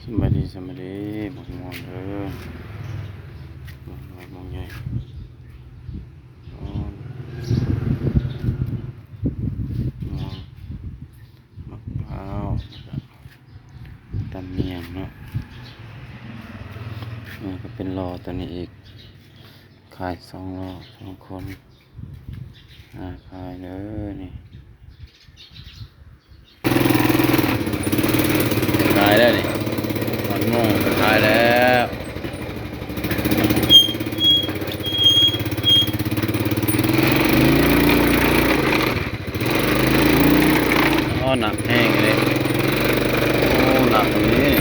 ສະບາຍດີ ສະບາຍດີ ໝາກມ່ວງເດີ ໝາກນ້ອຍ ໝາກໃຫຍ່ ໂອ້ ມ່ວງ ໝາກພ້າວ ແລ້ວກະຕຳໝ້ຽງເນາະ ນີ້ກະເປັນລໍ້ໂຕນີ້ອີກ ຂາຍສອງລໍ້ສອງຄົນ ຫາຂາຍເດີນີ້ ຂາຍແລ້ວນີ້ ຮອດໂມງກະຂາຍແລ້ວ. ໂອ້ ໜັກແຮງເລີຍ ໂອ້ ໜັກອີ່ຫຼີ.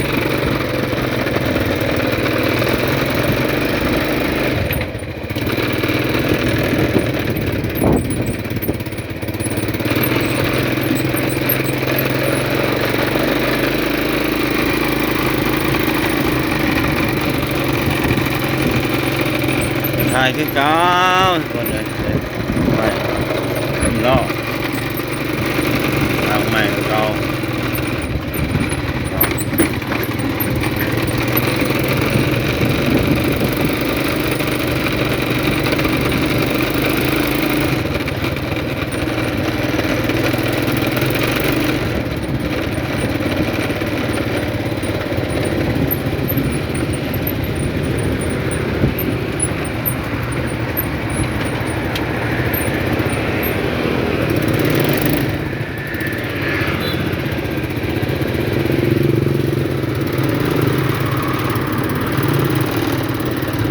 ຂາຍຄືເກົ່າ ທຸກຄົນເອີຍ ໄປເປັນລໍ້ ທາງໃໝ່ຄືເກົ່າ.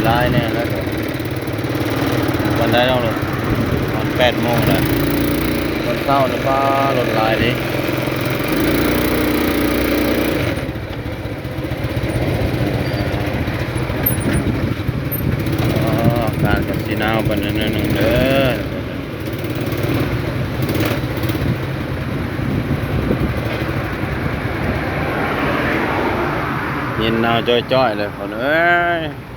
ຫຼາຍແນ່ແລ້ວ ປານໃດເນາະ ຮອດແປດໂມງແລ້ວ ຕອນເຊົ້ານີ້ ປາ ລົດຫຼາຍເດ້. ອໍ ອາກາດກະຊິໜາວປານນັ້ນໜ້ອຍໜຶ່ງເດີ ເຢັນໜາວຈ້ອຍໆເລີຍ ຄົນເອີຍ.